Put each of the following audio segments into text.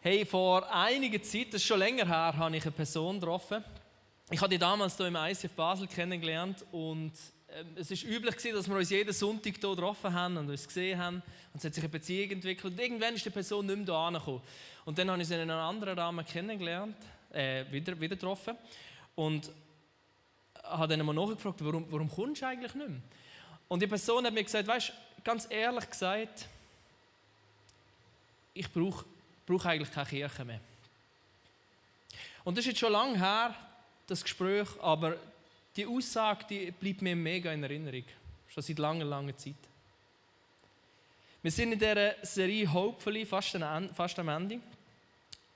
Hey, vor einiger Zeit, das ist schon länger her, habe ich eine Person getroffen. Ich habe die damals hier im ICF Basel kennengelernt und es war üblich, dass wir uns jeden Sonntag hier getroffen haben und uns gesehen haben. Und es hat sich eine Beziehung entwickelt und irgendwann ist die Person nicht mehr hier angekommen. Und dann habe ich sie in einem anderen Rahmen kennengelernt, wieder getroffen und habe dann mal nachgefragt, warum kommst du eigentlich nicht mehr? Und die Person hat mir gesagt, weißt du, ganz ehrlich gesagt, ich brauche eigentlich keine Kirche mehr. Und das ist jetzt schon lange her, das Gespräch, aber die Aussage, die bleibt mir mega in Erinnerung. Schon seit langer Zeit. Wir sind in dieser Serie Hopefully fast am Ende.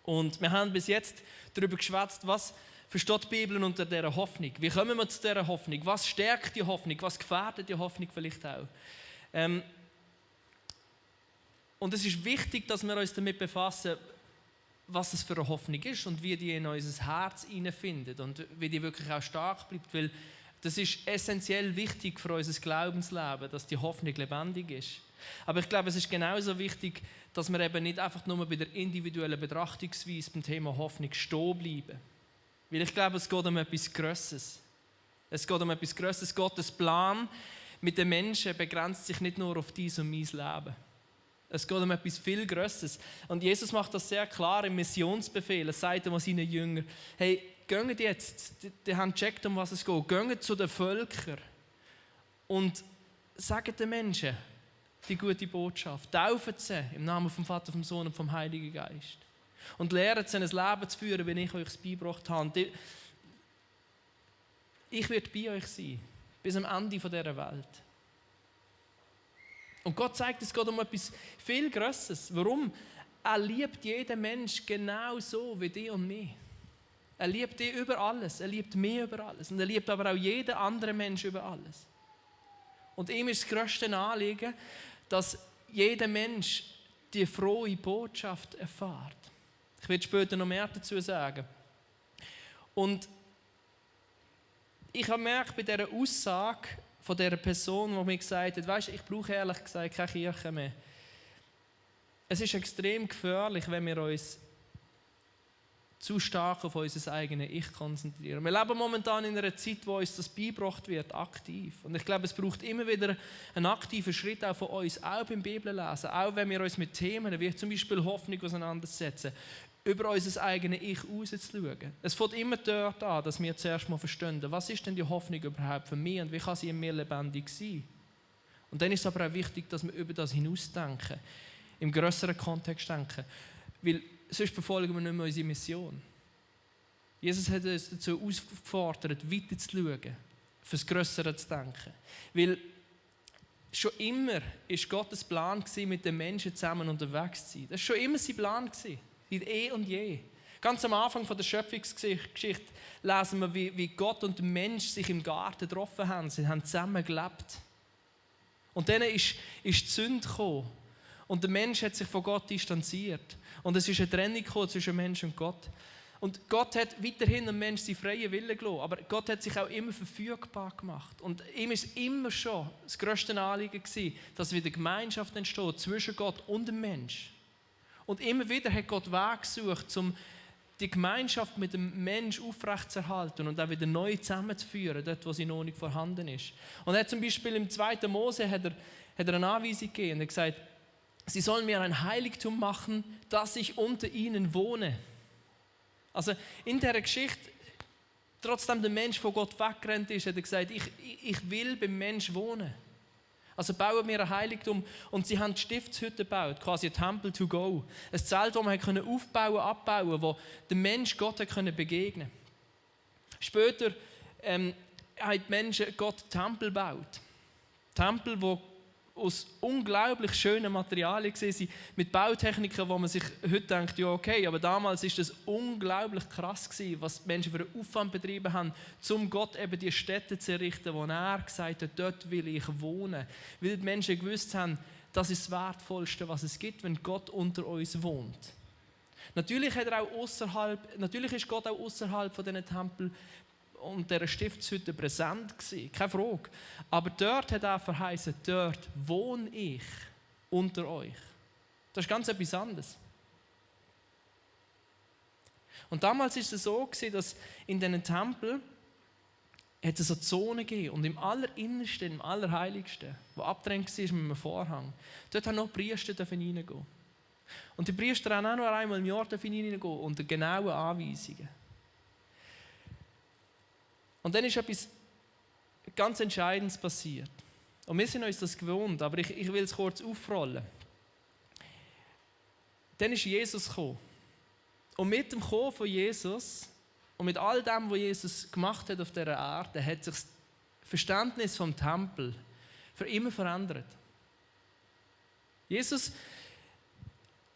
Und wir haben bis jetzt darüber geschwätzt, was versteht die Bibel unter dieser Hoffnung. Wie kommen wir zu dieser Hoffnung? Was stärkt die Hoffnung? Was gefährdet die Hoffnung vielleicht auch? Und es ist wichtig, dass wir uns damit befassen, was es für eine Hoffnung ist und wie die in unser Herz hineinfindet und wie die wirklich auch stark bleibt. Weil das ist essentiell wichtig für unser Glaubensleben, dass die Hoffnung lebendig ist. Aber ich glaube, es ist genauso wichtig, dass wir eben nicht einfach nur bei der individuellen Betrachtungsweise beim Thema Hoffnung stehen bleiben. Weil ich glaube, es geht um etwas Grösseres. Es geht um etwas Grösseres. Gottes Plan mit den Menschen begrenzt sich nicht nur auf dein und mein Leben. Es geht um etwas viel Grösseres. Und Jesus macht das sehr klar im Missionsbefehl. Er sagt seinen Jüngern, hey, geht jetzt, die haben gecheckt, um was es geht, geht zu den Völkern und sagt den Menschen die gute Botschaft. Taufen sie im Namen vom Vater, vom Sohn und vom Heiligen Geist. Und lernt sie ein Leben zu führen, wie ich euch es beigebracht habe. Ich werde bei euch sein, bis am Ende dieser Welt. Und Gott zeigt, es geht um etwas viel Grösseres. Warum? Er liebt jeden Mensch genau so wie dich und mich. Er liebt dich über alles, er liebt mich über alles und er liebt aber auch jeden anderen Mensch über alles. Und ihm ist das grösste Anliegen, dass jeder Mensch die frohe Botschaft erfährt. Ich werde später noch mehr dazu sagen. Und ich habe gemerkt bei dieser Aussage von dieser Person, die mir gesagt hat, weisst, ich brauche ehrlich gesagt keine Kirche mehr. Es ist extrem gefährlich, wenn wir uns zu stark auf unser eigenes Ich konzentrieren. Wir leben momentan in einer Zeit, wo uns das beigebracht wird, aktiv. Und ich glaube, es braucht immer wieder einen aktiven Schritt auch von uns, auch beim Bibellesen, auch wenn wir uns mit Themen wie zum Beispiel Hoffnung auseinandersetzen, über unser eigenes Ich rauszuschauen. Es fängt immer dort an, dass wir zuerst mal verstehen, was ist denn die Hoffnung überhaupt für mich und wie kann sie in mir lebendig sein. Und dann ist es aber auch wichtig, dass wir über das hinausdenken, im grösseren Kontext denken, weil sonst verfolgen wir nicht mehr unsere Mission. Jesus hat uns dazu aufgefordert, weiter zu schauen, fürs Grössere zu denken. Weil schon immer war Gottes Plan, mit den Menschen zusammen unterwegs zu sein. Das war schon immer sein Plan, seit eh und je. Ganz am Anfang der Schöpfungsgeschichte lesen wir, wie Gott und der Mensch sich im Garten getroffen haben. Sie haben zusammen gelebt. Und dann ist die Sünde gekommen. Und der Mensch hat sich von Gott distanziert. Und es ist eine Trennung zwischen Mensch und Gott. Und Gott hat weiterhin dem Menschen seinen freien Willen gelassen. Aber Gott hat sich auch immer verfügbar gemacht. Und ihm war immer schon das grösste Anliegen gewesen, dass wieder Gemeinschaft entsteht zwischen Gott und dem Mensch. Und immer wieder hat Gott Wege gesucht, um die Gemeinschaft mit dem Menschen aufrechtzuerhalten und auch wieder neu zusammenzuführen, dort wo sie noch nicht vorhanden ist. Und er hat zum Beispiel im 2. Mose hat er eine Anweisung gegeben und er hat gesagt, sie sollen mir ein Heiligtum machen, dass ich unter ihnen wohne. Also in dieser Geschichte, trotzdem der Mensch von Gott weggerannt ist, hat er gesagt, ich will beim Mensch wohnen. Also bauen wir ein Heiligtum und sie haben die Stiftshütte gebaut, quasi ein Temple to go. Ein Zelt, das man aufbauen, abbauen, wo der Mensch Gott begegnen konnte. Später haben die Menschen Gott Tempel gebaut. Tempel, die aus unglaublich schönen Materialien waren, mit Bautechniken, wo man sich heute denkt, ja okay, aber damals war das unglaublich krass gewesen, was die Menschen für einen Aufwand betrieben haben, um Gott eben die Städte zu errichten, wo er gesagt hat, dort will ich wohnen. Weil die Menschen gewusst haben, das ist das Wertvollste, was es gibt, wenn Gott unter uns wohnt. Natürlich ist Gott auch außerhalb von diesen Tempeln und dieser Stiftshütte präsent gewesen, keine Frage. Aber dort hat er verheißen, dort wohne ich unter euch. Das ist ganz etwas anderes. Und damals ist es so gewesen, dass in diesen Tempeln hat es so Zonen gegeben und im Allerinnersten, im Allerheiligsten, wo abgetrennt war mit einem Vorhang, dort haben noch die Priester reingehen. Und die Priester haben auch noch einmal im Jahr reingehen unter genauen Anweisungen. Und dann ist etwas ganz Entscheidendes passiert. Und wir sind uns das gewohnt, aber ich will es kurz aufrollen. Dann ist Jesus gekommen. Und mit dem Kommen von Jesus und mit all dem, was Jesus gemacht hat auf dieser Erde, hat sich das Verständnis vom Tempel für immer verändert. Jesus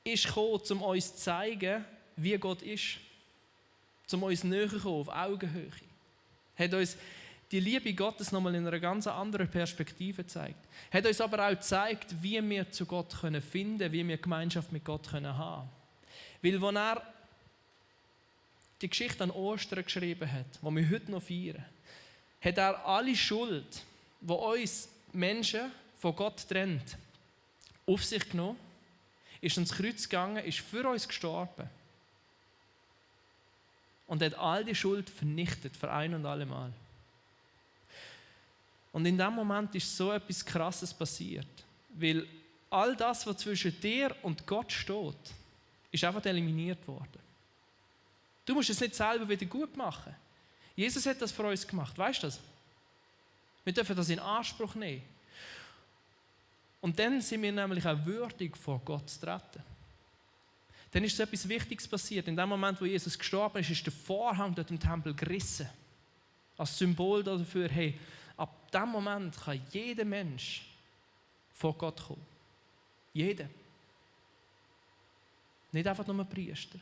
ist gekommen, um uns zu zeigen, wie Gott ist. Um uns näher zu kommen, auf Augenhöhe. Er hat uns die Liebe Gottes nochmal in einer ganz anderen Perspektive gezeigt. Er hat uns aber auch gezeigt, wie wir zu Gott finden können, wie wir Gemeinschaft mit Gott haben können. Weil, als er die Geschichte an Ostern geschrieben hat, die wir heute noch feiern, hat er alle Schuld, die uns Menschen von Gott trennt, auf sich genommen, ist ans Kreuz gegangen, ist für uns gestorben und hat all die Schuld vernichtet, für ein und alle Mal. Und in dem Moment ist so etwas Krasses passiert, weil all das, was zwischen dir und Gott steht, ist einfach eliminiert worden. Du musst es nicht selber wieder gut machen. Jesus hat das für uns gemacht, weißt du das? Wir dürfen das in Anspruch nehmen. Und dann sind wir nämlich auch würdig, vor Gott zu treten. Dann ist so etwas Wichtiges passiert. In dem Moment, wo Jesus gestorben ist, ist der Vorhang dort im Tempel gerissen. Als Symbol dafür, hey, ab diesem Moment kann jeder Mensch vor Gott kommen. Jeder. Nicht einfach nur ein Priester.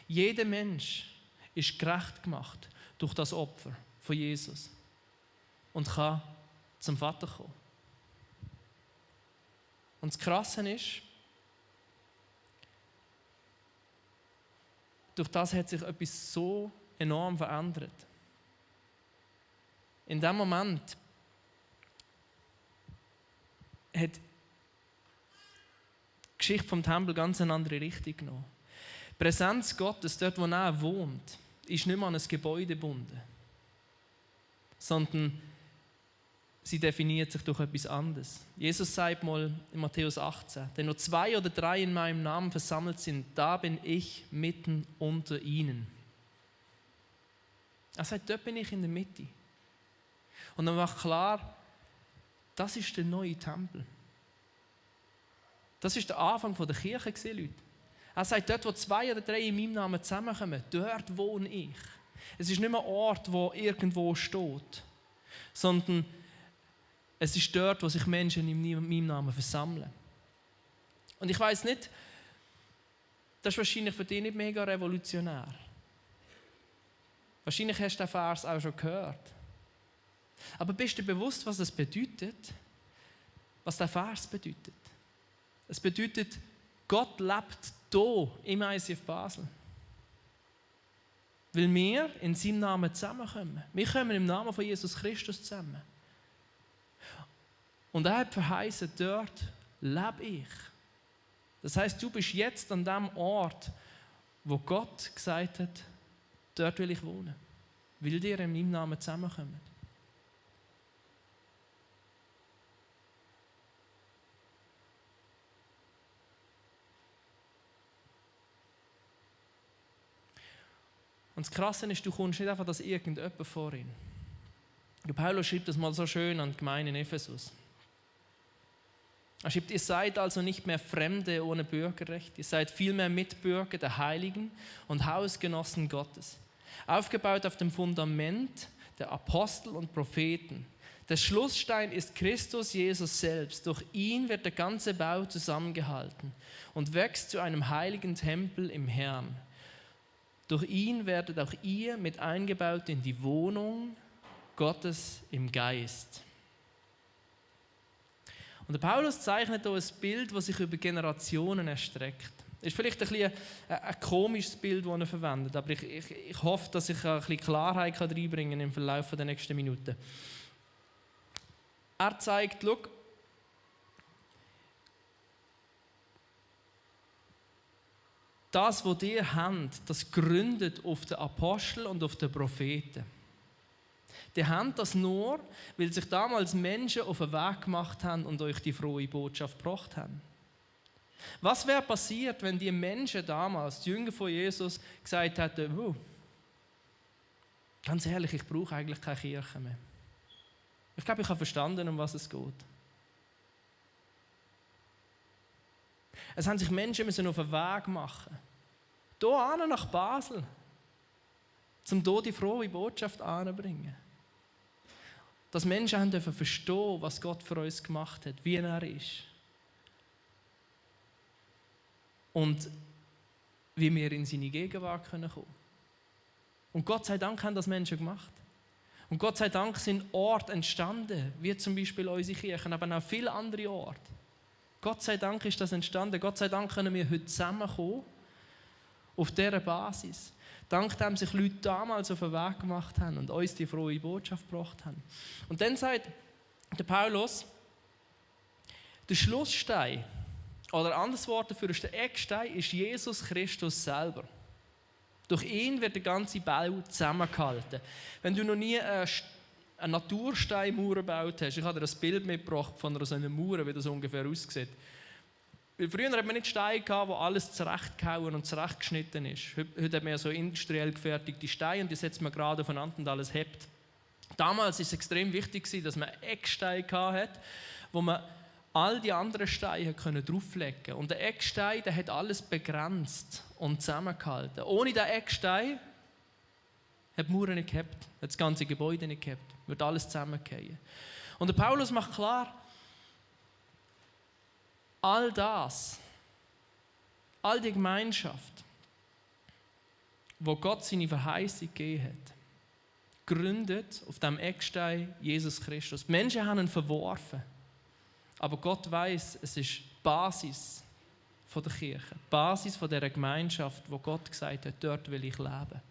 Jeder Mensch ist gerecht gemacht durch das Opfer von Jesus und kann zum Vater kommen. Und das Krasse ist, durch das hat sich etwas so enorm verändert. In dem Moment hat die Geschichte vom Tempel ganz eine andere Richtung genommen. Die Präsenz Gottes, dort wo er wohnt, ist nicht mehr an ein Gebäude gebunden, sondern sie definiert sich durch etwas anderes. Jesus sagt mal in Matthäus 18, denn nur 2 oder 3 in meinem Namen versammelt sind, da bin ich mitten unter ihnen. Er sagt, dort bin ich in der Mitte. Und dann macht klar, das ist der neue Tempel. Das ist der Anfang der Kirche, Leute. Er sagt, dort, wo 2 oder 3 in meinem Namen zusammenkommen, dort wohne ich. Es ist nicht mehr ein Ort, wo irgendwo steht, sondern es ist dort, wo sich Menschen in meinem Namen versammeln. Und ich weiss nicht, das ist wahrscheinlich für dich nicht mega revolutionär. Wahrscheinlich hast du den Vers auch schon gehört. Aber bist du dir bewusst, was das bedeutet? Was der Vers bedeutet? Es bedeutet, Gott lebt hier im ICF Basel. Weil wir in seinem Namen zusammenkommen. Wir kommen im Namen von Jesus Christus zusammen. Und er hat verheißen, dort lebe ich. Das heisst, du bist jetzt an dem Ort, wo Gott gesagt hat, dort will ich wohnen. Weil ihr in meinem Namen zusammenkommen. Und das Krasse ist, du kommst nicht einfach als irgendjemand vorhin. Der Paulus schreibt das mal so schön an die Gemeinde in Ephesus. Er schreibt, ihr seid also nicht mehr Fremde ohne Bürgerrecht, ihr seid vielmehr Mitbürger der Heiligen und Hausgenossen Gottes, aufgebaut auf dem Fundament der Apostel und Propheten. Der Schlussstein ist Christus Jesus selbst. Durch ihn wird der ganze Bau zusammengehalten und wächst zu einem heiligen Tempel im Herrn. Durch ihn werdet auch ihr mit eingebaut in die Wohnung Gottes im Geist. Und der Paulus zeichnet hier ein Bild, das sich über Generationen erstreckt. Das ist vielleicht ein komisches Bild, das er verwendet, aber ich hoffe, dass ich ein bisschen Klarheit reinbringen kann im Verlauf der nächsten Minuten. Er zeigt, schau, das, was ihr habt, das gründet auf den Aposteln und auf den Propheten. Die haben das nur, weil sich damals Menschen auf den Weg gemacht haben und euch die frohe Botschaft gebracht haben. Was wäre passiert, wenn die Menschen damals, die Jünger von Jesus, gesagt hätten, oh, ganz ehrlich, ich brauche eigentlich keine Kirche mehr. Ich glaube, ich habe verstanden, um was es geht. Es haben sich Menschen müssen auf den Weg machen. Hier nach Basel, um hier die frohe Botschaft anzubringen. Dass Menschen haben dürfen verstehen, was Gott für uns gemacht hat, wie er ist. Und wie wir in seine Gegenwart kommen können. Und Gott sei Dank haben das Menschen gemacht. Und Gott sei Dank sind Orte entstanden, wie zum Beispiel unsere Kirchen, aber auch viele andere Orte. Gott sei Dank ist das entstanden. Gott sei Dank können wir heute zusammenkommen auf dieser Basis. Dank dem sich Leute damals auf den Weg gemacht haben und uns die frohe Botschaft gebracht haben. Und dann sagt der Paulus, der Schlussstein, oder anders Wort dafür ist der Eckstein, ist Jesus Christus selber. Durch ihn wird der ganze Bau zusammengehalten. Wenn du noch nie eine Natursteinmauer gebaut hast, ich habe dir ein Bild mitgebracht von so einer Mauer, wie das ungefähr aussieht. Weil früher hat man nicht Steine gehabt, wo alles zurechtgehauen und zurechtgeschnitten ist. Heute hat man ja so industriell gefertigte Steine und die setzt man gerade aufeinander und alles hebt. Damals war es extrem wichtig, dass man einen Eckstein hatte, wo man all die anderen Steine drauflegen konnte. Und der Eckstein, der hat alles begrenzt und zusammengehalten. Ohne den Eckstein hat die Mauer nicht gehabt, hat das ganze Gebäude nicht gehabt, wird alles zusammengehen. Und der Paulus macht klar, all das, all die Gemeinschaft, wo Gott seine Verheißung gegeben hat, gründet auf dem Eckstein Jesus Christus. Die Menschen haben ihn verworfen. Aber Gott weiß, es ist die Basis der Kirche, die Basis dieser Gemeinschaft, wo Gott gesagt hat, dort will ich leben.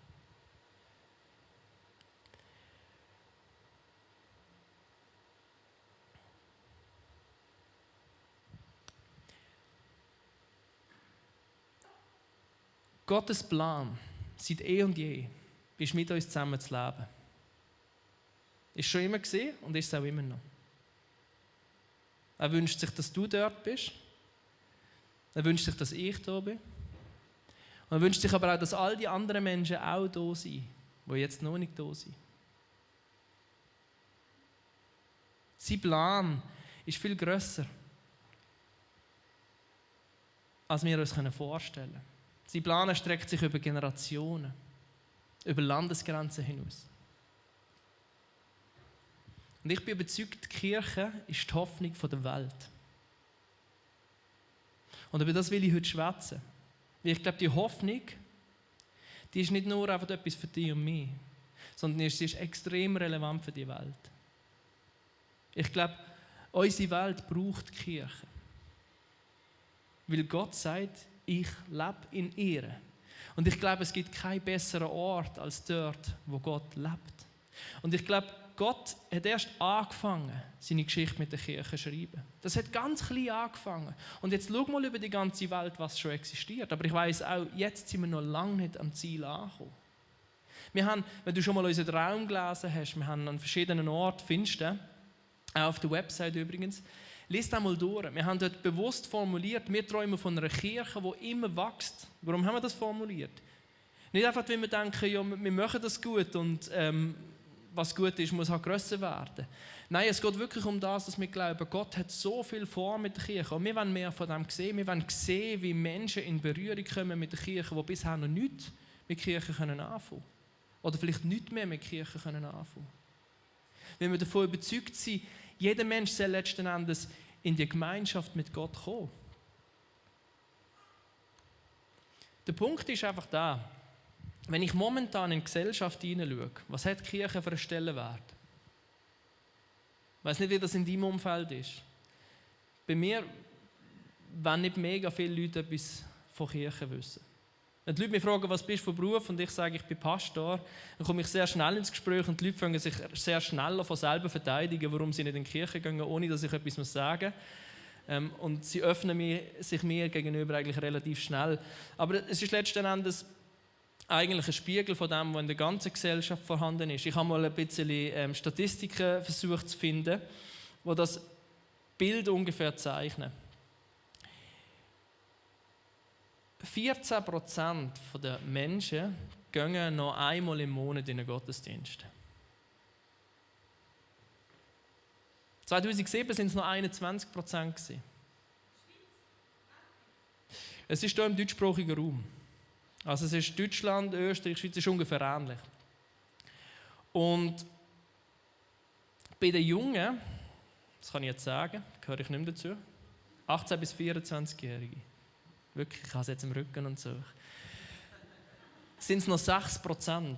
Gottes Plan seit eh und je ist, mit uns zusammen zu leben. Ist schon immer gesehen und ist es auch immer noch. Er wünscht sich, dass du dort bist. Er wünscht sich, dass ich da bin. Und er wünscht sich aber auch, dass all die anderen Menschen auch da sind, die jetzt noch nicht da sind. Sein Plan ist viel grösser, als wir uns vorstellen können. Sein Plan erstreckt sich über Generationen, über Landesgrenzen hinaus. Und ich bin überzeugt, die Kirche ist die Hoffnung der Welt. Und über das will ich heute schwätzen. Weil ich glaube, die Hoffnung, die ist nicht nur einfach etwas für dich und mich, sondern sie ist extrem relevant für die Welt. Ich glaube, unsere Welt braucht die Kirche. Weil Gott sagt, ich lebe in ihr. Und ich glaube, es gibt keinen besseren Ort als dort, wo Gott lebt. Und ich glaube, Gott hat erst angefangen, seine Geschichte mit der Kirche zu schreiben. Das hat ganz klein angefangen. Und jetzt schau mal über die ganze Welt, was schon existiert. Aber ich weiss auch, jetzt sind wir noch lange nicht am Ziel angekommen. Wir haben, wenn du schon mal unseren Traum gelesen hast, wir haben an verschiedenen Orten, findest du, auch auf der Website übrigens, lies das mal durch. Wir haben dort bewusst formuliert, wir träumen von einer Kirche, die immer wächst. Warum haben wir das formuliert? Nicht einfach, weil wir denken, ja, wir machen das gut und was gut ist, muss halt grösser werden. Nein, es geht wirklich um das, dass wir glauben, Gott hat so viel vor mit der Kirche. Und wir wollen mehr von dem sehen. Wir wollen sehen, wie Menschen in Berührung kommen mit der Kirche, die bisher noch nichts mit Kirche anfangen können. Oder vielleicht nicht mehr mit Kirche anfangen können. Wenn wir davon überzeugt sind, jeder Mensch soll letzten Endes in die Gemeinschaft mit Gott kommen. Der Punkt ist einfach da, wenn ich momentan in die Gesellschaft hineinschaue, was hat die Kirche für einen Stellenwert? Ich weiss nicht, wie das in deinem Umfeld ist. Bei mir wollen nicht mega viele Leute etwas von Kirche wissen. Wenn die Leute mich fragen, was bist du von Beruf, und ich sage, ich bin Pastor, dann komme ich sehr schnell ins Gespräch und die Leute fangen sich sehr schnell von selber verteidigen, warum sie nicht in die Kirche gehen, ohne dass ich etwas sagen muss. und sie öffnen sich mir gegenüber eigentlich relativ schnell. Aber es ist letzten Endes eigentlich ein Spiegel von dem, was in der ganzen Gesellschaft vorhanden ist. Ich habe mal ein bisschen Statistiken versucht zu finden, die das Bild ungefähr zeichnen. 14% der Menschen gehen noch einmal im Monat in einen Gottesdienst. 2007 waren es noch 21%. Es ist hier im deutschsprachigen Raum. Also es ist Deutschland, Österreich, Schweiz, ist ungefähr ähnlich. Und bei den Jungen, das kann ich jetzt sagen, gehöre ich nicht mehr dazu, 18- bis 24-Jährige, wirklich, ich habe es jetzt im Rücken und so, sind es noch 6%. Dann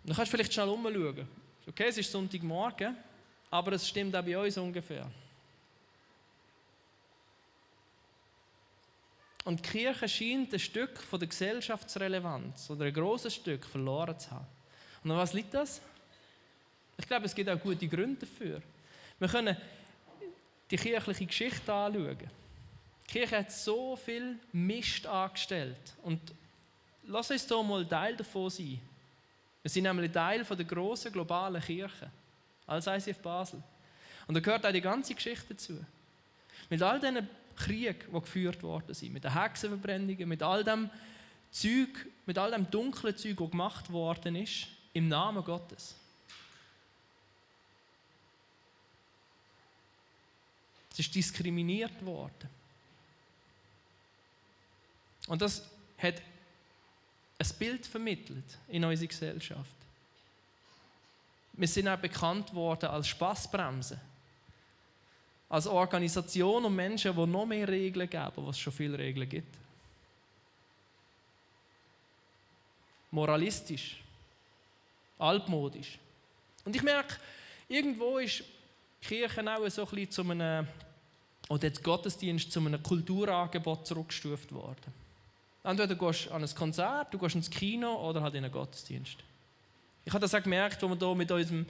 kannst du vielleicht schnell umschauen. Okay, es ist Sonntagmorgen, aber es stimmt auch bei uns ungefähr. Und die Kirche scheint ein Stück von der Gesellschaftsrelevanz oder ein grosses Stück verloren zu haben. Und an was liegt das? Ich glaube, es gibt auch gute Gründe dafür. Wir können die kirchliche Geschichte anschauen. Die Kirche hat so viel Mist angestellt. Und lass uns hier mal Teil davon sein. Wir sind nämlich Teil der grossen globalen Kirche als ICF Basel. Und da gehört auch die ganze Geschichte dazu. Mit all diesen Kriegen, die geführt worden sind, mit den Hexenverbrennungen, mit all dem Zeug, mit all dem dunklen Zeug, das gemacht worden ist, im Namen Gottes. Es ist diskriminiert worden. Und das hat ein Bild vermittelt in unsere Gesellschaft. Wir sind auch bekannt worden als Spassbremse. Als Organisation und Menschen, die noch mehr Regeln geben, was es schon viele Regeln gibt. Moralistisch. Altmodisch. Und ich merke, irgendwo ist die Kirche auch so ein bisschen zu einem, oder der Gottesdienst zu einem Kulturangebot zurückgestuft worden. Entweder du gehst an ein Konzert, du gehst ins Kino oder halt in einen Gottesdienst. Ich habe das auch gemerkt, als wir hier mit unserem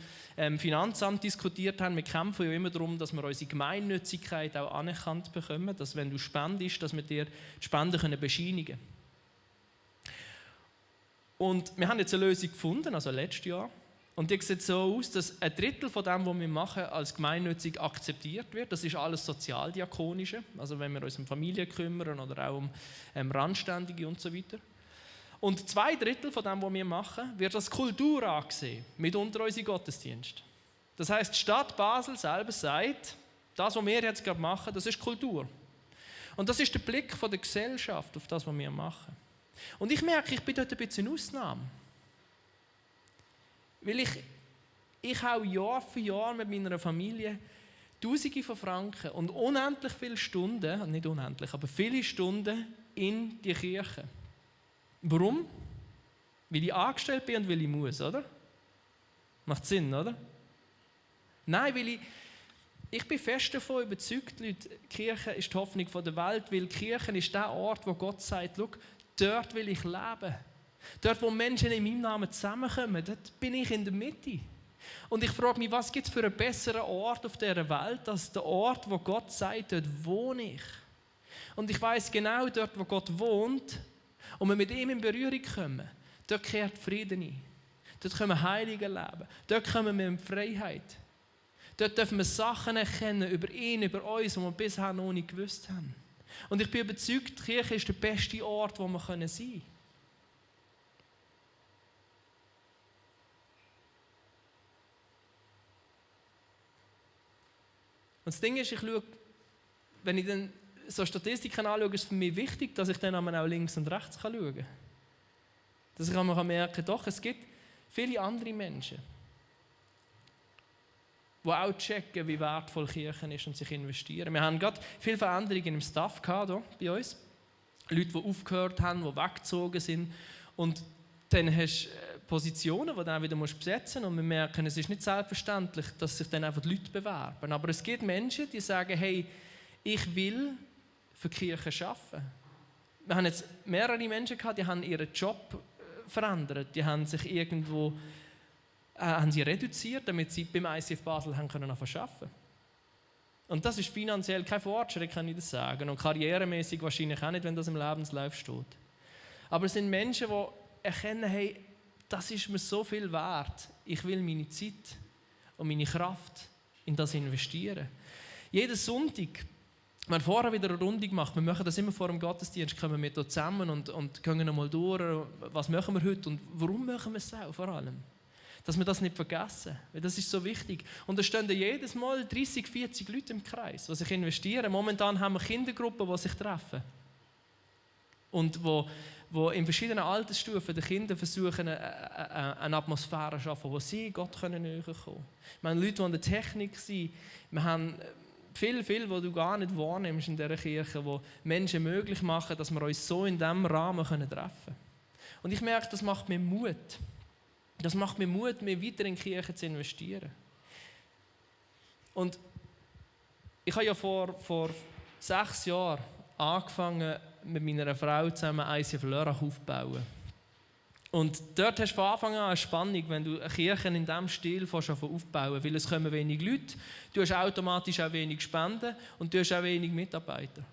Finanzamt diskutiert haben. Wir kämpfen ja immer darum, dass wir unsere Gemeinnützigkeit auch anerkannt bekommen, dass wenn du spendest, dass wir dir die Spenden bescheinigen können. Und wir haben jetzt eine Lösung gefunden, also letztes Jahr. Und die sieht so aus, dass ein Drittel von dem, was wir machen, als gemeinnützig akzeptiert wird. Das ist alles Sozialdiakonische, also wenn wir uns um Familien kümmern oder auch um Randständige und so weiter. Und 2/3 von dem, was wir machen, wird als Kultur angesehen, mitunter unsere Gottesdienste. Das heisst, die Stadt Basel selber sagt, das, was wir jetzt gerade machen, das ist Kultur. Und das ist der Blick von der Gesellschaft auf das, was wir machen. Und ich merke, ich bin dort ein bisschen Ausnahme. Weil ich habe Jahr für Jahr mit meiner Familie Tausende von Franken und unendlich viele Stunden, nicht unendlich, aber viele Stunden in die Kirche. Warum? Weil ich angestellt bin und weil ich muss, oder? Macht Sinn, oder? Nein, weil ich bin fest davon überzeugt, Leute, die Kirche ist die Hoffnung der Welt, weil die Kirche ist der Ort, wo Gott sagt, schau, dort will ich leben. Dort, wo Menschen in meinem Namen zusammenkommen, dort bin ich in der Mitte. Und ich frage mich, was gibt es für einen besseren Ort auf dieser Welt, als der Ort, wo Gott sagt, dort wohne ich. Und ich weiß genau, dort, wo Gott wohnt, und wir mit ihm in Berührung kommen, dort kehrt Frieden ein. Dort können wir Heiligen leben. Dort kommen wir in Freiheit. Dort dürfen wir Sachen erkennen über ihn, über uns, die wir bisher noch nicht gewusst haben. Und ich bin überzeugt, die Kirche ist der beste Ort, wo wir sein können. Und das Ding ist, ich schaue, wenn ich dann so Statistiken anschaue, ist es für mich wichtig, dass ich dann auch links und rechts schauen kann. Dass ich mir merken, doch, es gibt viele andere Menschen, die auch checken, wie wertvoll Kirche ist und sich investieren. Wir haben gerade viele Veränderungen im Staff gehabt, hier bei uns. Leute, die aufgehört haben, die weggezogen sind. Und dann hast du Positionen, die du dann wieder besetzen musst. Und wir merken, es ist nicht selbstverständlich, dass sich dann einfach die Leute bewerben. Aber es gibt Menschen, die sagen, hey, ich will für die Kirche arbeiten. Wir haben jetzt mehrere Menschen gehabt, die haben ihren Job verändert. Die haben sich irgendwo haben sie reduziert, damit sie beim ICF Basel haben können arbeiten. Und das ist finanziell kein Fortschritt, kann ich das sagen. Und karrieremäßig wahrscheinlich auch nicht, wenn das im Lebenslauf steht. Aber es sind Menschen, die erkennen, hey, das ist mir so viel wert. Ich will meine Zeit und meine Kraft in das investieren. Jeden Sonntag, wenn vorher wieder eine Runde gemacht, wir machen das immer vor dem Gottesdienst, kommen wir hier zusammen und gehen nochmal durch, was machen wir heute und warum machen wir es auch vor allem. Dass wir das nicht vergessen, weil das ist so wichtig. Und da stehen jedes Mal 30, 40 Leute im Kreis, die sich investieren. Momentan haben wir Kindergruppen, die sich treffen. Und wo in verschiedenen Altersstufen die Kinder versuchen, eine Atmosphäre zu schaffen, wo sie Gott näher kommen können. Wir haben Leute, die in der Technik sind. Wir haben viel, was du gar nicht wahrnimmst in dieser Kirche, wo Menschen möglich machen, dass wir uns so in diesem Rahmen treffen können. Und ich merke, das macht mir Mut. Das macht mir Mut, mehr weiter in die Kirche zu investieren. Und ich habe ja vor 6 Jahren angefangen, mit meiner Frau zusammen ICF Lörrach aufzubauen. Und dort hast du von Anfang an eine Spannung, wenn du eine Kirche in diesem Stil aufbauen, weil es kommen wenig Leute, du hast automatisch auch wenig Spenden und du hast auch wenig Mitarbeiter.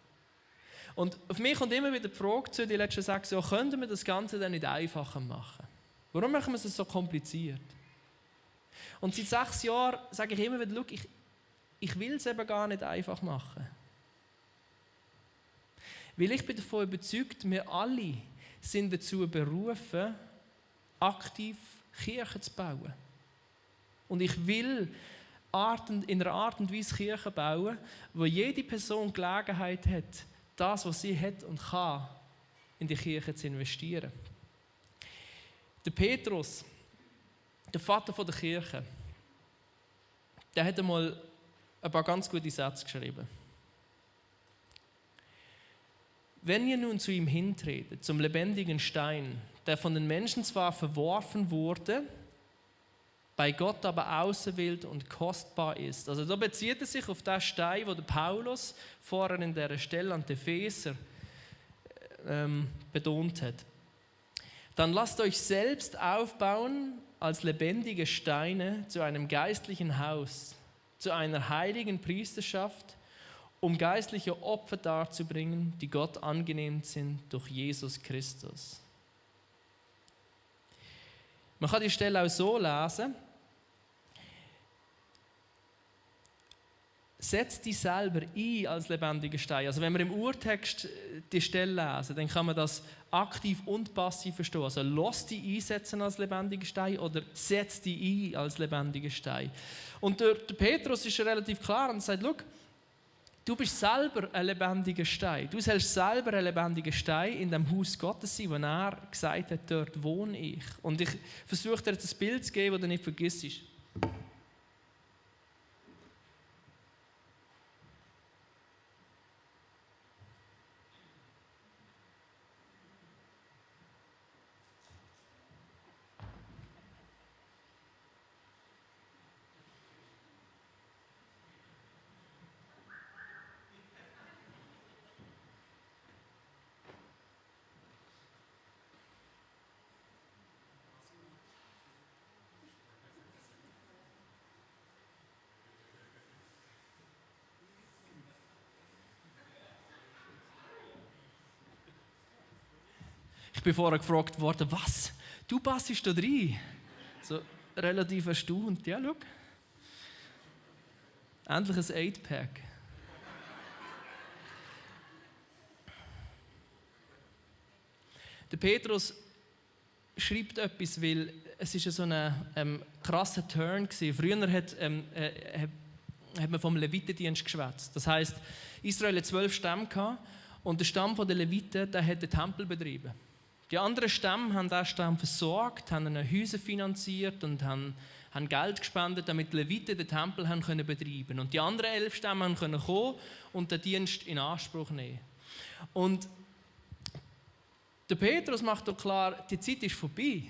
Und auf mich kommt immer wieder die Frage zu, die letzten 6 Jahre, könnten wir das Ganze dann nicht einfacher machen? Warum machen wir es so kompliziert? Und seit 6 Jahren sage ich immer wieder, schau, ich will es eben gar nicht einfach machen. Weil ich bin davon überzeugt, wir alle sind dazu berufen, aktiv Kirchen zu bauen. Und ich will in einer Art und Weise Kirchen bauen, wo jede Person Gelegenheit hat, das, was sie hat und kann, in die Kirche zu investieren. Der Petrus, der Vater der Kirche, der hat einmal ein paar ganz gute Sätze geschrieben. Wenn ihr nun zu ihm hintretet, zum lebendigen Stein, der von den Menschen zwar verworfen wurde, bei Gott aber auserwählt und kostbar ist. Also da bezieht er sich auf den Stein, wo der Paulus vorher in dieser Stelle an die Epheser betont hat. Dann lasst euch selbst aufbauen als lebendige Steine zu einem geistlichen Haus, zu einer heiligen Priesterschaft, um geistliche Opfer darzubringen, die Gott angenehm sind durch Jesus Christus. Man kann die Stelle auch so lesen: Setz dich selber ein als lebendiger Stein. Also wenn wir im Urtext die Stelle lesen, dann kann man das aktiv und passiv verstehen. Also lass dich einsetzen als lebendiger Stein oder setz dich ein als lebendiger Stein. Und der Petrus ist relativ klar und sagt, schau, du bist selber ein lebendiger Stein. Du sollst selber ein lebendiger Stein in dem Haus Gottes sein, wo er gesagt hat, dort wohne ich. Und ich versuche dir jetzt ein Bild zu geben, das du nicht vergisst. Ich bin vorher gefragt worden, was? Du passst da rein? So relativ erstaunt. Ja, schau. Endlich ein 8-Pack. Der Petrus schreibt etwas, weil es ist so ein krasser Turn war. Früher hat man vom Levitendienst geschwätzt. Das heisst, Israel hat 12 Stämme gehabt und der Stamm der Leviten, der hat den Tempel betrieben. Die anderen Stämme haben diesen Stamm versorgt, haben ihnen Häuser finanziert und haben Geld gespendet, damit die Leviten den Tempel haben können betreiben. Und die anderen 11 Stämme können kommen und den Dienst in Anspruch nehmen. Und der Petrus macht doch klar, die Zeit ist vorbei.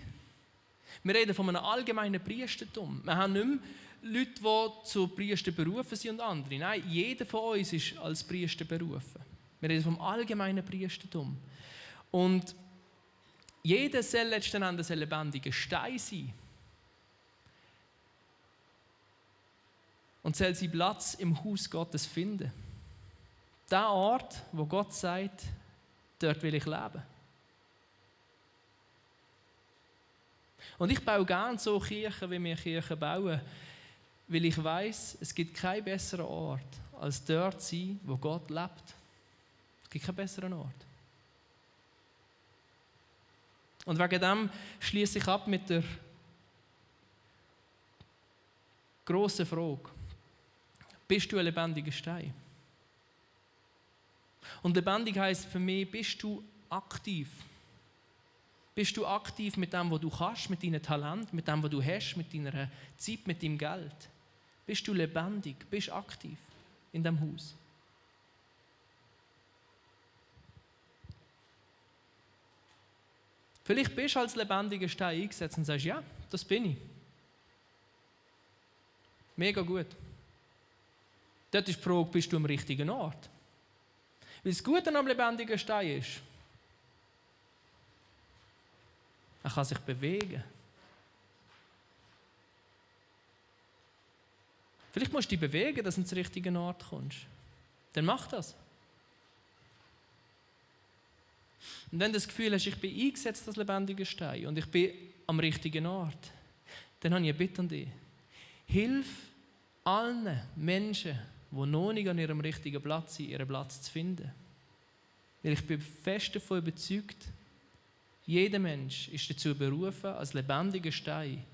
Wir reden von einem allgemeinen Priestertum. Wir haben nicht mehr Leute, die zu Priester berufen sind und andere. Nein, jeder von uns ist als Priester berufen. Wir reden vom allgemeinen Priestertum. Und jeder soll letzten Endes ein lebendiger Stein sein. und soll seinen Platz im Haus Gottes finden. Der Ort, wo Gott sagt, dort will ich leben. Und ich baue gerne so Kirchen, wie wir Kirchen bauen, weil ich weiss, es gibt keinen besseren Ort, als dort zu sein, wo Gott lebt. Es gibt keinen besseren Ort. Und wegen dem schließe ich ab mit der grossen Frage: Bist du ein lebendiger Stein? Und lebendig heisst für mich, bist du aktiv? Bist du aktiv mit dem, was du kannst, mit deinem Talent, mit dem, was du hast, mit deiner Zeit, mit deinem Geld? Bist du lebendig? Bist du aktiv in diesem Haus? Vielleicht bist du als lebendiger Stein eingesetzt und sagst, ja, das bin ich. Mega gut. Dort ist die Frage, bist du am richtigen Ort? Weil das Gute am lebendigen Stein ist, er kann sich bewegen. Vielleicht musst du dich bewegen, dass du an den richtigen Ort kommst. Dann mach das. Und wenn du das Gefühl hast, ich bin eingesetzt als lebendiger Stein und ich bin am richtigen Ort, dann habe ich eine Bitte an dich. Hilf allen Menschen, die noch nicht an ihrem richtigen Platz sind, ihren Platz zu finden. Weil ich bin fest davon überzeugt, jeder Mensch ist dazu berufen, als lebendiger Stein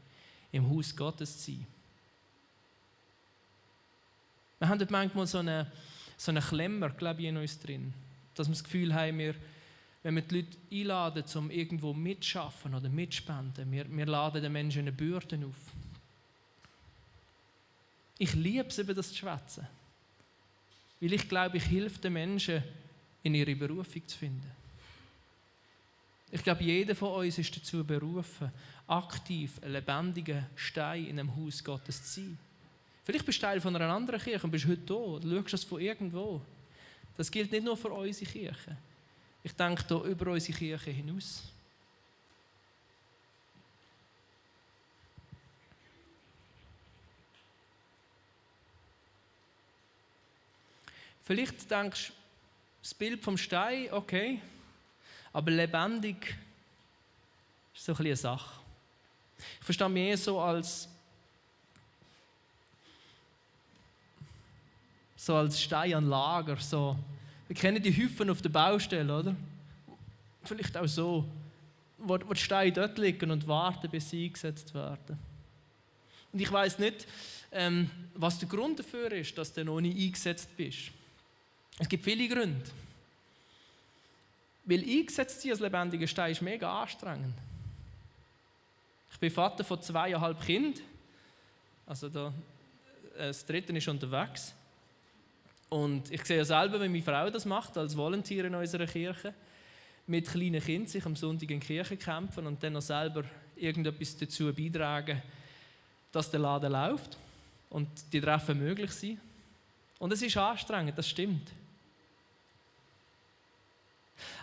im Haus Gottes zu sein. Wir haben dort manchmal so einen Klemmer, glaube ich, in uns drin, dass wir das Gefühl haben, wenn wir die Leute einladen, um irgendwo mitzuschaffen oder mitzuspenden, wir laden den Menschen eine Bürde auf. Ich liebe es, über das zu schwätzen. Weil ich glaube, ich helfe den Menschen, in ihre Berufung zu finden. Ich glaube, jeder von uns ist dazu berufen, aktiv ein lebendiger Stein in einem Haus Gottes zu sein. Vielleicht bist du Teil von einer anderen Kirche und bist heute da oder schaust das von irgendwo. Das gilt nicht nur für unsere Kirche. Ich denke hier über unsere Kirche hinaus. Vielleicht denkst du, das Bild vom Stein, okay, aber lebendig ist so ein bisschen eine Sache. Ich verstehe mich eher so als Stein an Lager. So. Wir kennen die Hüpfen auf der Baustelle, oder? Vielleicht auch so, wo die Steine dort liegen und warten, bis sie eingesetzt werden. Und ich weiss nicht, was der Grund dafür ist, dass du noch nicht eingesetzt bist. Es gibt viele Gründe. Weil eingesetzt sein als lebendiger Stein ist mega anstrengend. Ich bin Vater von 2,5 Kindern. Also das dritte ist unterwegs. Und ich sehe ja selber, wie meine Frau das macht, als Volunteer in unserer Kirche, mit kleinen Kindern sich am Sonntag in die Kirche kämpfen und dann noch selber irgendetwas dazu beitragen, dass der Laden läuft und die Treffen möglich sind. Und es ist anstrengend, das stimmt.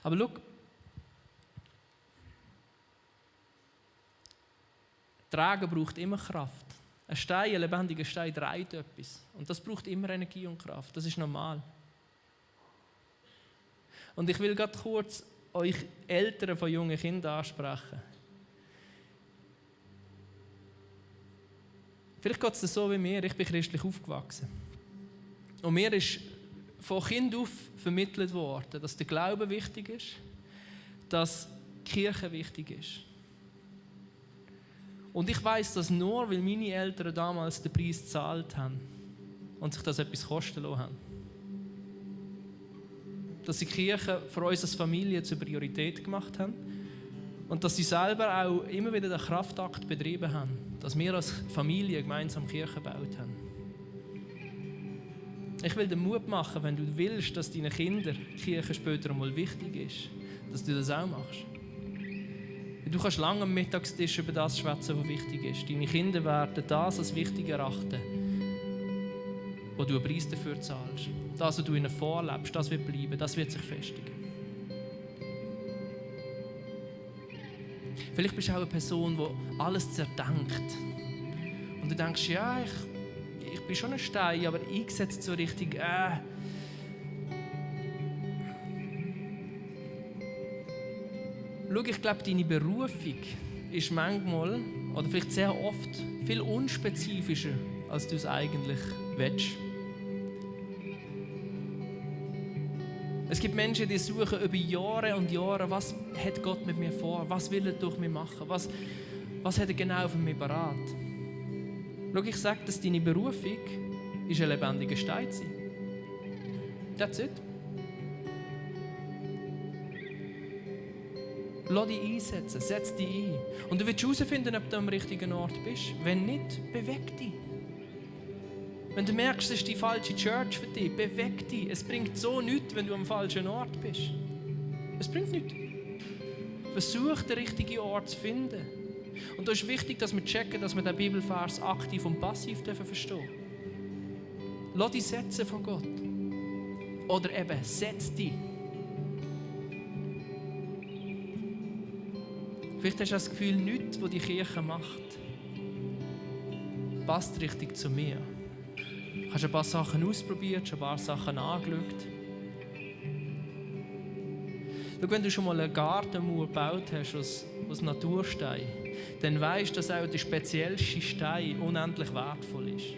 Aber schau, Tragen braucht immer Kraft. Ein lebendiger Stein trägt etwas. Und das braucht immer Energie und Kraft. Das ist normal. Und ich will gerade kurz euch Eltern von jungen Kindern ansprechen. Vielleicht geht es dir so wie mir. Ich bin christlich aufgewachsen. Und mir ist von Kind auf vermittelt worden, dass der Glaube wichtig ist, dass die Kirche wichtig ist. Und ich weiss das nur, weil meine Eltern damals den Preis gezahlt haben und sich das etwas kosten lassen haben. Dass sie die Kirche für uns als Familie zur Priorität gemacht haben und dass sie selber auch immer wieder den Kraftakt betrieben haben, dass wir als Familie gemeinsam Kirche gebaut haben. Ich will dir Mut machen, wenn du willst, dass deinen Kindern die Kirche später einmal wichtig ist, dass du das auch machst. Du kannst lange am Mittagstisch über das schwätzen, was wichtig ist. Deine Kinder werden das als wichtig erachten, wo du einen Preis dafür zahlst. Das, was du ihnen vorlebst, das wird bleiben, das wird sich festigen. Vielleicht bist du auch eine Person, die alles zerdenkt. Und du denkst, ja, ich bist schon ein Stein, aber eingesetzt so richtig, Schau, ich glaube, deine Berufung ist manchmal, oder vielleicht sehr oft, viel unspezifischer, als du es eigentlich willst. Es gibt Menschen, die suchen über Jahre und Jahre, was hat Gott mit mir vor, was will er durch mich machen, was hat er genau für mich parat. Schau, ich sage, dass deine Berufung ist ein lebendiger Stein zu sein. That's it. Lass dich einsetzen, setz dich ein. Und du wirst herausfinden, ob du am richtigen Ort bist. Wenn nicht, beweg dich. Wenn du merkst, es ist die falsche Church für dich, beweg dich. Es bringt so nichts, wenn du am falschen Ort bist. Es bringt nichts. Versuch, den richtigen Ort zu finden. Und da ist wichtig, dass wir checken, dass wir den Bibelvers aktiv und passiv verstehen dürfen. Lass dich setzen von Gott. Oder eben, setz dich. Vielleicht hast du das Gefühl, nichts, was die Kirche macht, passt richtig zu mir. Du hast ein paar Sachen ausprobiert, schon ein paar Sachen angeschaut. Schau, wenn du schon mal eine Gartenmauer gebaut hast aus Naturstein, dann weisst du, dass auch der speziellste Stein unendlich wertvoll ist.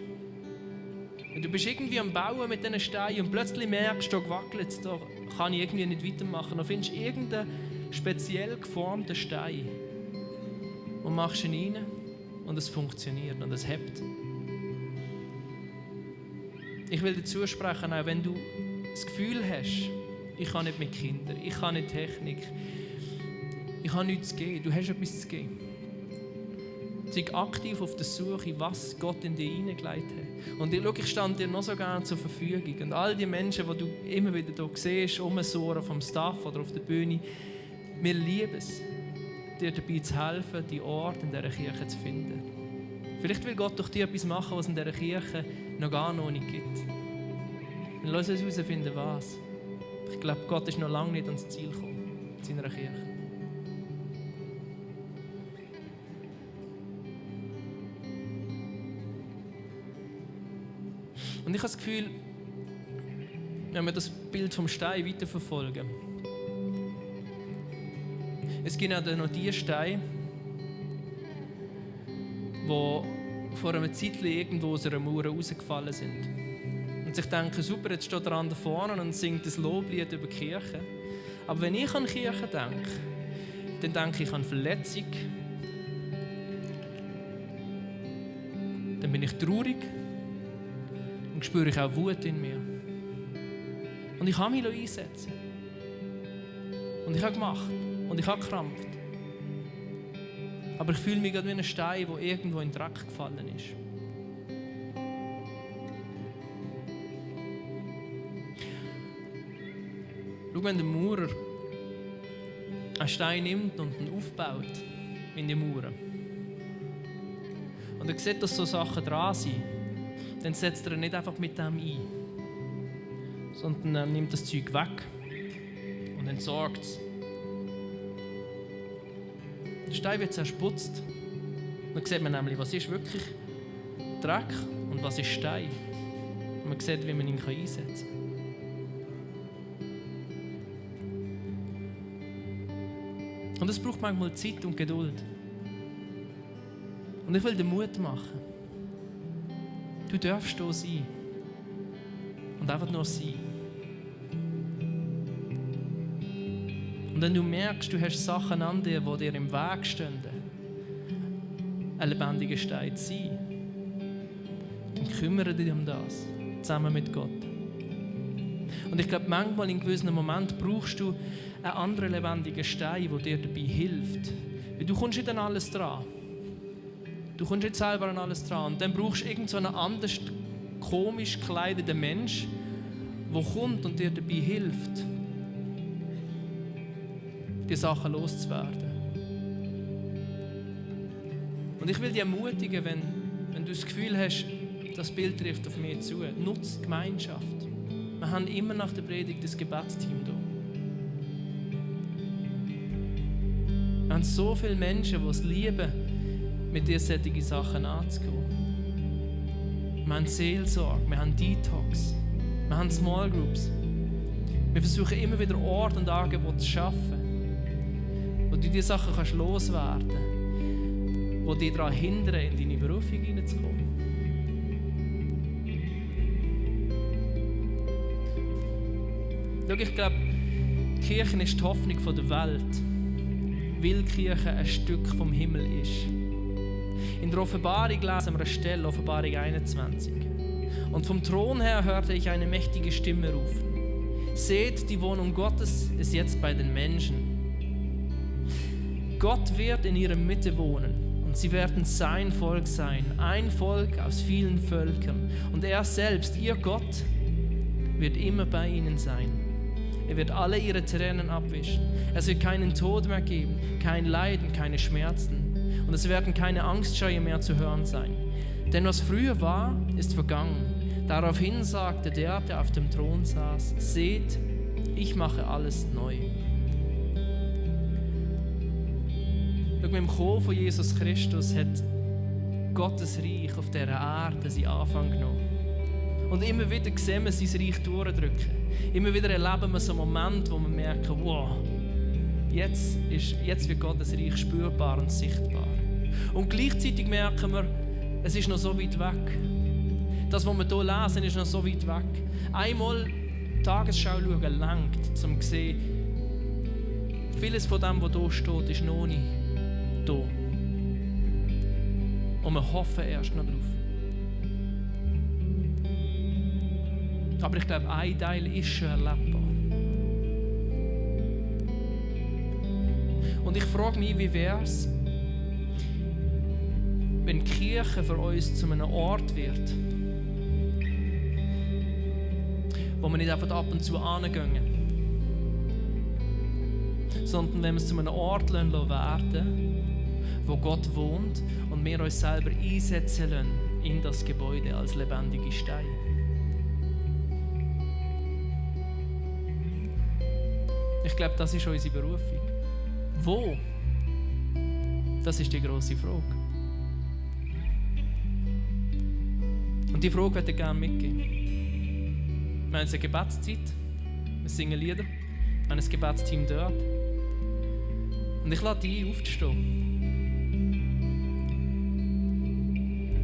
Und du bist irgendwie am Bauen mit diesen Steinen und plötzlich merkst du, da wackelt es, da kann ich irgendwie nicht weitermachen. Dann findest du irgendeinen speziell geformten Stein und machst ihn rein und es funktioniert und es hebt. Ich will dir zusprechen, auch wenn du das Gefühl hast, ich kann nicht mit Kindern, ich kann nicht Technik, ich habe nichts zu geben, du hast etwas zu geben. Sei aktiv auf der Suche, was Gott in dir hineingelegt hat. Und ich stand dir noch so gerne zur Verfügung. Und all die Menschen, die du immer wieder hier siehst, umsurren vom Staff oder auf der Bühne, wir lieben es, dir dabei zu helfen, die Orte in dieser Kirche zu finden. Vielleicht will Gott durch dich etwas machen, was es in dieser Kirche noch nicht gibt. Dann lass uns herausfinden, was. Ich glaube, Gott ist noch lange nicht ans Ziel gekommen, in seiner Kirche. Und ich habe das Gefühl, wenn wir das Bild vom Stein weiterverfolgen, es gibt auch noch die Steine, die vor einer Zeit irgendwo aus einer Mauer rausgefallen sind. Und sich denken, super, jetzt steht der andere vorne und singt ein Loblied über die Kirche. Aber wenn ich an Kirche denke, dann denke ich an Verletzung. Dann bin ich traurig und spüre ich auch Wut in mir. Und ich habe mich einsetzen. Und ich habe gemacht. Und ich habe gekrampft. Aber ich fühle mich gerade wie ein Stein, der irgendwo in den Dreck gefallen ist. Schau, wenn der Maurer einen Stein nimmt und ihn aufbaut in die Mauer und er sieht, dass so Sachen dran sind, dann setzt er ihn nicht einfach mit dem ein, sondern er nimmt das Zeug weg und entsorgt es. Der Stein wird zuerst geputzt. Dann sieht man nämlich, was ist wirklich Dreck und was ist Stein. Und man sieht, wie man ihn einsetzen kann. Und es braucht manchmal Zeit und Geduld. Und ich will dir Mut machen. Du darfst hier sein. Und einfach nur sein. Und wenn du merkst, du hast Sachen an dir, die dir im Weg stehen, ein lebendiger Stein zu sein, dann kümmere dich um das, zusammen mit Gott. Und ich glaube, manchmal in gewissen Momenten brauchst du einen anderen lebendigen Stein, der dir dabei hilft. Weil du kommst nicht an alles dran. Du kommst nicht selber an alles dran. Und dann brauchst du irgend so einen anders komisch gekleideten Mensch, der kommt und dir dabei hilft, die Sachen loszuwerden. Und ich will dich ermutigen, wenn du das Gefühl hast, das Bild trifft auf mich zu, nutze die Gemeinschaft. Wir haben immer nach der Predigt das Gebetsteam hier. Wir haben so viele Menschen, die es lieben, mit dir solche Sachen anzugehen. Wir haben Seelsorge, wir haben Detox, wir haben Small Groups. Wir versuchen immer wieder Orte und Angebote zu schaffen, wo du diese Sachen kannst loswerden kannst, die dich daran hindern, in deine Berufung hineinzukommen. Schau, ich glaube, die Kirche ist die Hoffnung der Welt, weil die Kirche ein Stück vom Himmel ist. In der Offenbarung lesen wir eine Stelle, Offenbarung 21. Und vom Thron her hörte ich eine mächtige Stimme rufen: Seht, die Wohnung Gottes ist jetzt bei den Menschen. Gott wird in ihrer Mitte wohnen und sie werden sein Volk sein, ein Volk aus vielen Völkern. Und er selbst, ihr Gott, wird immer bei ihnen sein. Er wird alle ihre Tränen abwischen. Es wird keinen Tod mehr geben, kein Leiden, keine Schmerzen. Und es werden keine Angstschreie mehr zu hören sein. Denn was früher war, ist vergangen. Daraufhin sagte der auf dem Thron saß: Seht, ich mache alles neu. Schau, mit dem Kommen von Jesus Christus hat Gottes Reich auf dieser Erde seinen Anfang genommen. Und immer wieder sehen wir sein Reich durchdrücken. Immer wieder erleben wir so Momente, wo wir merken, wow, jetzt wird Gottes Reich spürbar und sichtbar. Und gleichzeitig merken wir, es ist noch so weit weg. Das, was wir hier lesen, ist noch so weit weg. Einmal die Tagesschau schauen, reicht, um zu sehen, vieles von dem, was hier steht, ist noch nicht da. Und wir hoffen erst noch drauf. Aber ich glaube, ein Teil ist schon erlebbar. Und ich frage mich, wie wäre es, wenn die Kirche für uns zu einem Ort wird, wo wir nicht einfach ab und zu hingehen, sondern wenn wir es zu einem Ort werden, wo Gott wohnt und wir uns selber einsetzen lassen in das Gebäude als lebendige Steine. Ich glaube, das ist unsere Berufung. Wo? Das ist die grosse Frage. Und die Frage möchte ich gerne mitgeben. Wir haben eine Gebetszeit, wir singen Lieder, wir haben ein Gebetsteam dort. Und ich lade dich ein, aufzustehen.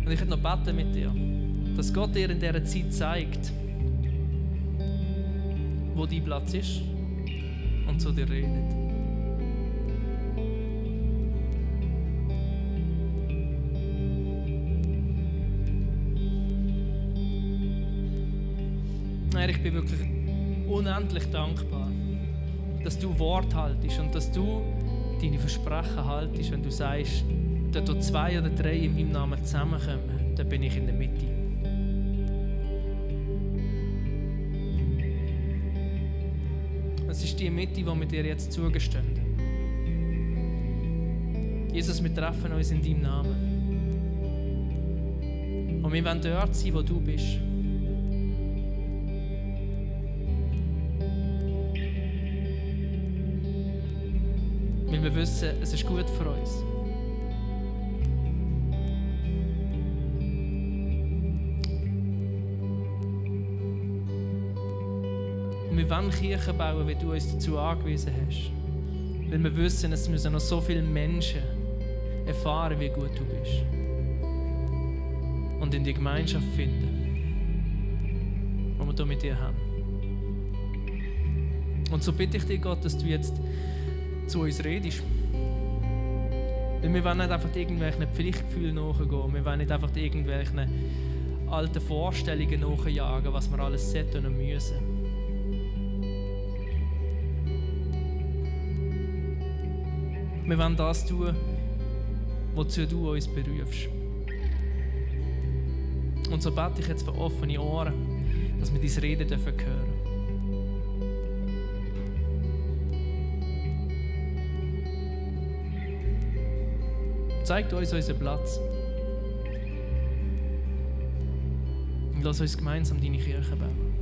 Und ich möchte noch beten mit dir, dass Gott dir in dieser Zeit zeigt, wo dein Platz ist und zu dir redet. Herr, ich bin wirklich unendlich dankbar, dass du Wort haltest und dass du deine Versprechen haltest, wenn du sagst, dort wo 2 oder 3 in meinem Namen zusammenkommen, da bin ich in der Mitte. Es ist die Mitte, die wir dir jetzt zugestehen. Jesus, wir treffen uns in deinem Namen. Und wir wollen dort sein, wo du bist. Weil wir wissen, es ist gut für uns. Und wir wollen Kirchen bauen, wie du uns dazu angewiesen hast. Weil wir wissen, es müssen noch so viele Menschen erfahren, wie gut du bist. Und in die Gemeinschaft finden, die wir hier mit dir haben. Und so bitte ich dich, Gott, dass du jetzt zu uns redest. Weil wir wollen nicht einfach irgendwelchen Pflichtgefühlen nachgehen. Wir wollen nicht einfach irgendwelchen alten Vorstellungen nachjagen, was wir alles sollten und müssen. Wir wollen das tun, wozu du uns berufst. Und so bete ich jetzt für offene Ohren, dass wir dein Reden hören dürfen. Zeig uns unseren Platz. Und lass uns gemeinsam deine Kirche bauen.